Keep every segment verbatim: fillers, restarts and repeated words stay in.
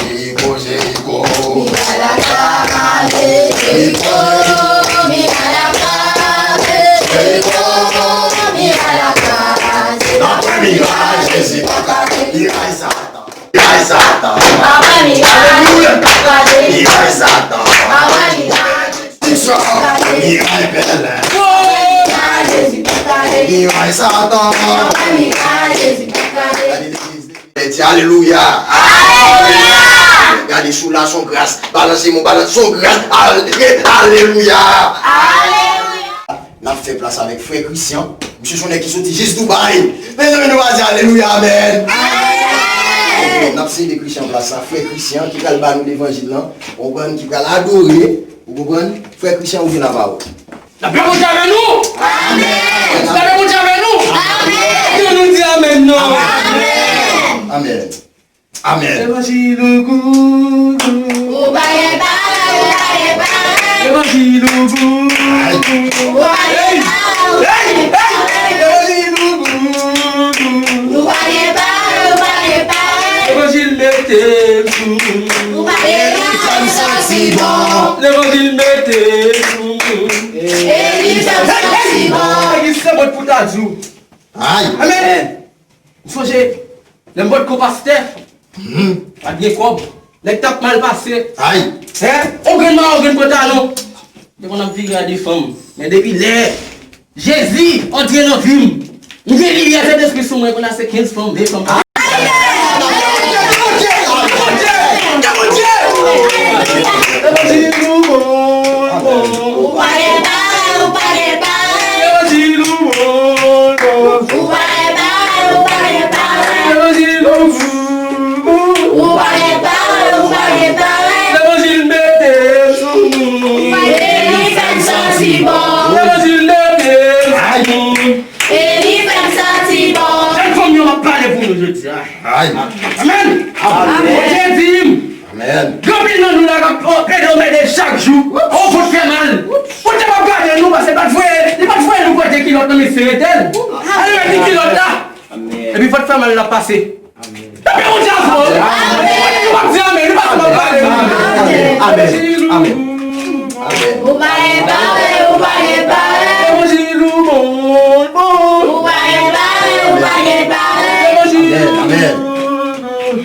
Jeriko, Jeriko. Miray la kraze, Jeriko, miray la kraze, Jeriko, miray la kraze. Apre miray, Jezi pa kraze. Miray Satan. Miray Satan. Apre miray, Jezi pa kraze. Miray Satan. Apre miray, Jezi pa kraze. Miray pèlen. Apre miray, Jezi pa kraze. Miray Satan. Apre miray, Jezi pa kraze. Gade legliz. Di alelouya. Alelouya. Gade sou la, son gras. Balanse men w, balanse, son gras. Ale-, alelouya. Alelouya. N ap fè plas avèk frè Christian. Misye se yon nèg ki soti jis Dubai. Mezanmi, nou va di alelouya, amèn. Amèn. N ap sede Christian plas la. Frè Christian ki pral ba nou levanjil lan. Ou konprann, ki pral adore. Ou konprann? Frè Christian, ou gen lapawòl. Lapè Bondye avè nou! Amèn! Lapè Bondye avè nou! Amèn! Ke nou di amèn non! Amèn! Amèn! Amèn! Levanjil ou gou. Ou pa gen pawòl, ou pa gen pawòl. Levanjil ou gou. Ou pa gen pawòl, ou pa gen pawòl. Levanjil ou gou. Ou pa gen pawòl, ou pa gen pawòl. Levanjil mete m sou moun. Ou pa gen pawòl, ou pa gen pawòl. Levanjil mete m sou moun. E li fè m santi bon. Legliz se bòt pou ta di w. Ay. Amèn. M sonje, lè m potko pastè, pa t gen kòb. Nèg t ap mal pase. Ay. Hen? On grenn mayo, on grenn pantalon. Te konn ap vire a de fanm. Men depi lè Jezi antre nan vi m, m gen limyè Sentespri sou mwen, kounye a se kenz fanm, ven fanm. Levanjil ou bon, bon. Ou pa gen pawòl, ou pa gen pawòl. Levanjil ou bon, bon. Ou pa gen pawòl, ou pa gen pawòl. Levanjil ou bon, bon. Ou pa gen pawòl, ou pa gen pawòl. Levanjil mete m sou moun. E li fè m santi bon. Levanjil mete m sou moun. E li fè m santi bon. Jèn fanm yo, m ap pale pou nou jodi a. Ay. Amèn. Amèn. Bondye di m. Amèn. Gen anpil nan nou la k ap, oh, plede, oh, plede chak jou. Oh, vant fè mal. Ou te p ap gade nou, paske li pa t voye, li pa t voye nou pote kilòt nan mesye, entel. Ale mete kilòt la. Amèn. Epi vant fè mal la pase. Amèn. Tape yon djaz, non? Amèn. Ou p ap di amèn, li pa t ap pale. Amèn. Amèn. Amèn. Ou pa gen pawòl, ou pa gen pawòl. Levanjil ou bon, bon. Ou pa gen pawòl, ou pa gen pawòl. Levanjil ou bon. Amèn.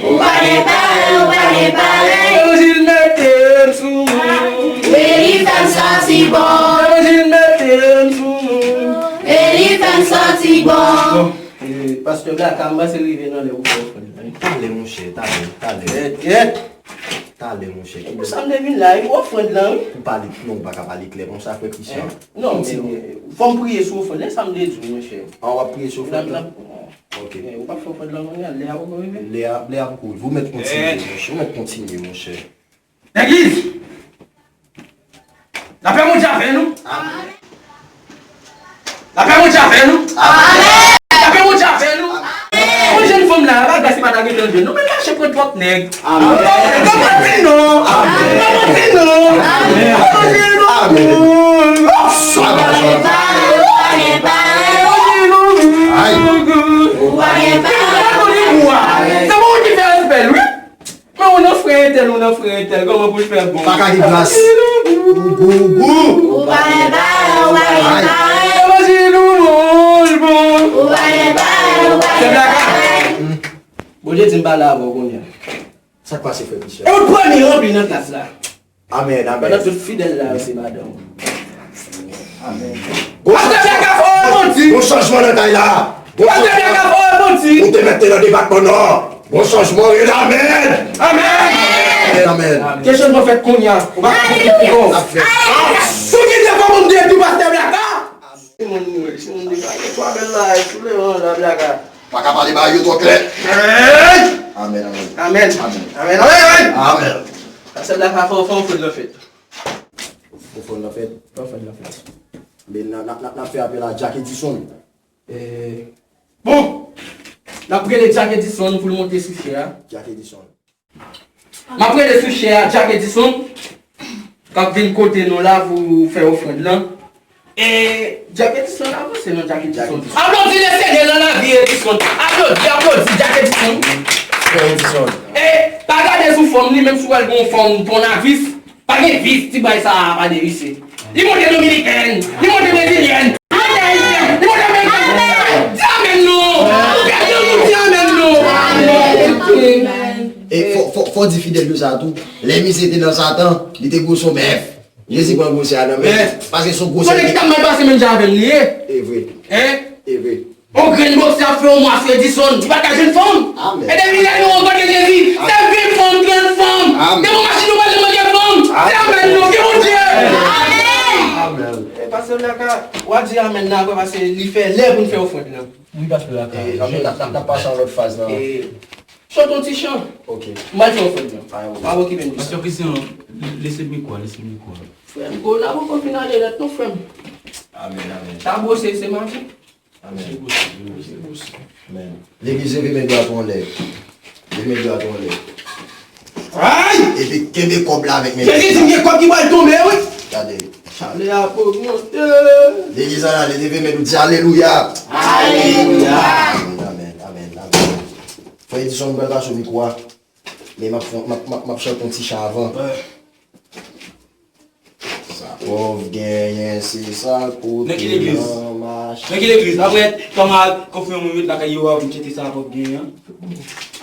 Ou pa gen pawòl, ou pa gen pawòl. Levanjil mete m sou moun. E li fè m santi bon. Levanjil mete m sou moun. E li fè m santi bon. Bon, e, pastè Blaka, m panse rive nan lè pou fè ofrann nan, wi. Talè, monchè, talè, talè. Yèt, yèt. Talè, monchè. E pou sa m te vin la, wi, pou ofrann lan, wi. Pou pale, non, ou pa ka pale klè konsa, frè Christian. Hein? Non, men, fò m priye sou ofrann. E sa m te di w, monchè. Ah, w ap priye sou ofrann lan? Ok. Ou p ap fè ofrann lan kounye a, lè a poko rive. Lè a, lè a poko rive. Ou mèt kontinye, monchè. Ou mèt kontinye, monchè. Legliz! Lapè Bondye avè nou. Amèn. Lapè Bondye avè nou. Amèn. Lapè Bondye avè nou. Amèn. Mwen jèn fanm la, pa gras li pa ta gentan jwenn nou, men mache pran twòp nèg. Amèn. Papa di non. Amèn. Papa di non. Amèn. Papa di non. Amèn. Ay. Ou pa gen pawòl. Sa bon ki fè respè l, wi. Men ou nan frè entèl, ou nan frè entèl, kòman pou l fè bon? Pa ka gen gras. Ou gou, ou gou. Ou pa gen pawòl, ou pa gen pawòl. Levanjil ou bon, l bon. Ou pa gen pawòl, ou pa gen pawòl. Bondye di m pale avè w kounye a. Sa k pase, frè Christian? E ou t premye ranpli nan klas la. Amèn, amèn. Pandan tout fidèl la yo se madanm. Amèn. Pastè Blaka fò repanti. Gon chanjman nan kay la. Pastè Blaka fò repanti. Ou te mèt te nan depatman Nò. Gon chanjman, rele amèn. Amèn. Amèn, amèn. Ke chanjman fèt kounye a. Ou pa ka konte pou kò. Alelouya. Alelouya. Sou ki devan moun de di pastè Blaka? Si moun mouri, si moun deklare, twa bèl bagay sou levanjil la, Blaka. Pa ka pale bagay yo twò klè. Amèn. Amèn, amèn. Amèn. Amèn. Amèn, amèn. Amèn. Pastè Blaka fè, fè yon ofrann nan fèt. Ofrann nan fèt. Fè ofrann nan fèt. Men n a, n a, n a, n a fè apèl a Jack Edison. Eh, bon, n ap rele Jack Edison pou l monte sou chè a. Jack Edison. M ap rele sou chè a Jack Edison, k ap vin kote nou la pou fè ofrann lan. E Jack Edison, avanse non, Jack Edison. Jack Edison. Aplodi Lesenyè nan lavi Edison. Aplodi, aplodi Jack Edison. Frè Edison. E pa gade sou Fanm li, menm si w al gen yon fanm pònavis, pa gen vis, ti bagay sa a pa de vis. Li monte dominikèn, li monte brezilyèn, li monte ayisyen, li monte amerikèn. Di amèn non. Ou gade nou, di amèn non. E fò, fò, fò di fidèl yo sa tou. Lè misye te nan Satan, li te gwosè yon bèf. Jezi pran gwosè a nan men. Paske se yon gwosè. Konnen ki t ap mal pase menm jan avè l li ye. E vre. Hein? E vre. On grenn bòksè ap fè yon mwa sou Edison, li pa ka jwenn fanm. Amen. E depi lè nou rankontre Jezi, se ven fanm, trant fanm. Amen. Depi yon machin nou pa janm manke fanm. Se amèn nou, gen Bondye. Amen. Amen. E pastè Blaka, w a di amèn nan apre paske li fè lè pou n fè ofrann nan. Wi, pastè Blaka. E, anfen, n ap, n ap, n ap pase an lòt faz nan. E, chante yon ti chan. Ok. M al fè ofrann nan. Pa gen pwoblèm. Pa okipe nou. Pastè Christian, lese mikwo a, lese mikwo a. Frè m, kowonavirus poko fin ale nèt non, frè m. Amen, amen. Sa bwose, se maji. Amen. Amen. Legliz, leve men dwat ou anlè. Leve men dwat ou anlè. Ay! Epi kenbe kòb la avèk men. Jezi di m gen kòb ki pral tonbe, wi. Gade. Chalè a ap ogmante. Legliz an ale, leve men nou, di alelouya. Alelouya. Amen, amen, amen, amen. Frè Edison, m pral pase w mikwo a. Men m ap fè, m ap, m ap, m ap chante yon ti chan avan. Sa pòv genyen, se sa l pote nan mache. Nan ki legliz? Nan ki legliz? Apre, kòman konfime moun yo lakay yo a, m chante sa pòv genyen an?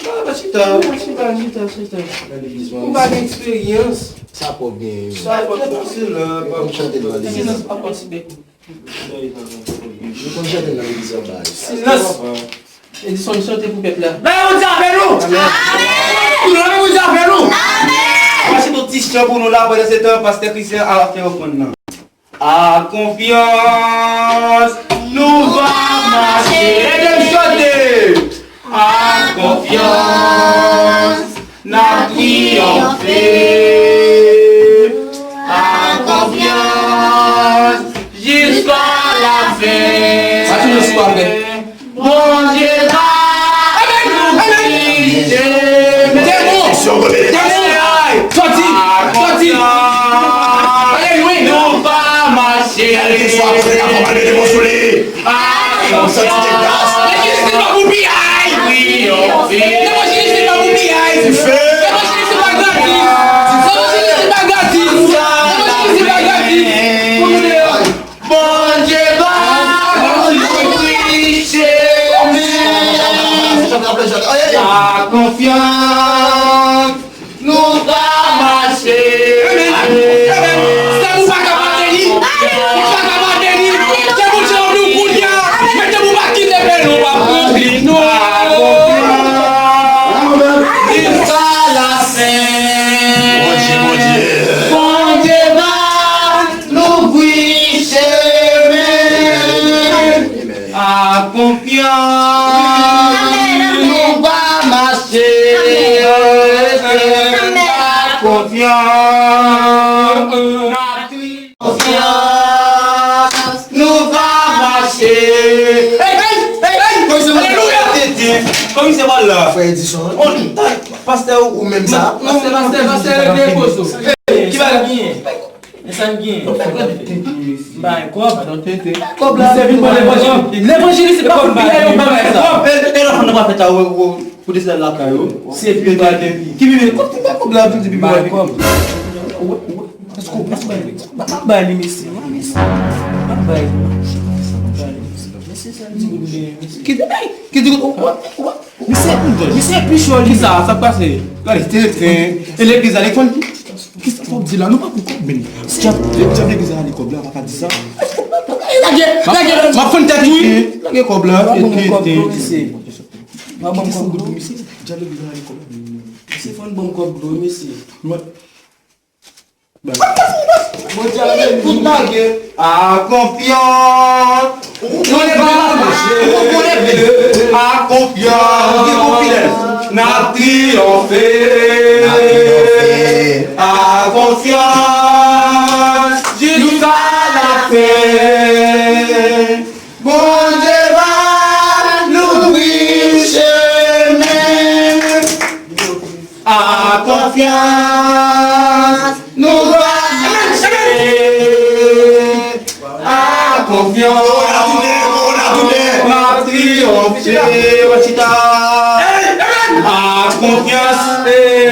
Ah, chita, chita, chita, chita. Nan legliz, ou pa gen eksperyans. Sa pòv genyen. Sa pòv genyen. Se la, m konn chante l nan legliz. Silans, pa patisipe. Nou konn chante nan legliz anba yo. Silans! Edison chante pou pèp la. Leve Bondye avè nou! Amen! Leve Bondye avè nou! Amen! Mwen chante yon ti chan pou nou la, pandan se tan, pastè Christian a fè ofrann nan. A konfyans, nou va mache. Ede m chante! A konfyans, n ap triyonfe. A konfyans, jiska lafen. Sa tounen sou apre. Bondye va nou dirije. Demon! Demon! Sòti! Sòti! Alelouya! Nou va mache. Kèlkeswa kote k ap pale demon sou li. Levanjil se pa pou piyay. Levanjil se pa pou piyay. Levanjil se pa gratis. Levanjil se pa gratis. Levanjil se pa gratis. Bondye ba nou chemen. A konfyans. Nou va mache. Amèn. Amèn. Sèl ou pa ka bateni. Ou pa ka bateni. Sèl ou Bondye w ap nou kounye a. Mete pou pa kite pè nou pa kouvri nou. Jiska lafen. Bondye, Bondye. Bondye va louvri chemen. A konfyans, nou va mache. A konfyans, konfyans, nou va mache. Hey, hey, hey, hey, komisè Bòl la. Frè Edison. Pastè ou menm sa. Pastè, pastè, pastè, regle pozo. Ki bagay? Men sa m gen. M pa gen kòb. Kòb la. Misye vin pran levanjil. Levanjil se pa pou piyay, yo pa bay sa. Kòb. E, e, e, lòt fanm nan pa fè ta, ou, ou, pou desann lakay ou. Se pi ba de. Ki pi byen? Kòb, kòb la, vin di pi byen. Kòb. Èske, èske, pa, pa bay li, mesye. Wi, mesye. Pa bay li. Pa bay li, mesye. Mesye, sa l di, mesye. Ki di, ki di, ou, ou, ou, Misye, misye pi cho li. Kisa, sa k pase? Gade, tenten. E legliz la, li konn. Kisa w ap di la? Nou pa pou kòb, men. Djab, djab legliz la, li kòb la, papa di sa. Lage, lage. M ap fann tèt ou, wi. Lage kòb la. Pa ban m kòb dlo, misye. Pa ban m kòb dlo, misye. Djab legliz la, li kòb la. Misye fann ban m kòb dlo, misye. Tout lage. A konfyans. Nou leve la, nou leve. A konfyans. N ap triyonfe. A konfyans. Jiska lafen. Bondye va louvri chemen. A konfyans, nou va mache. A konfyans, n ap triyonfe. A konfyans, eh,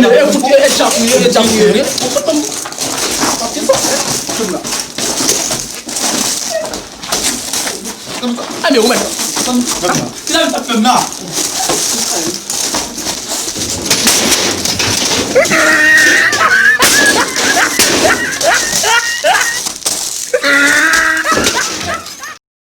e, e, e, e, djab ou ye, e djab ou ye. A, men ou mèt. Ki la, sa fè m la?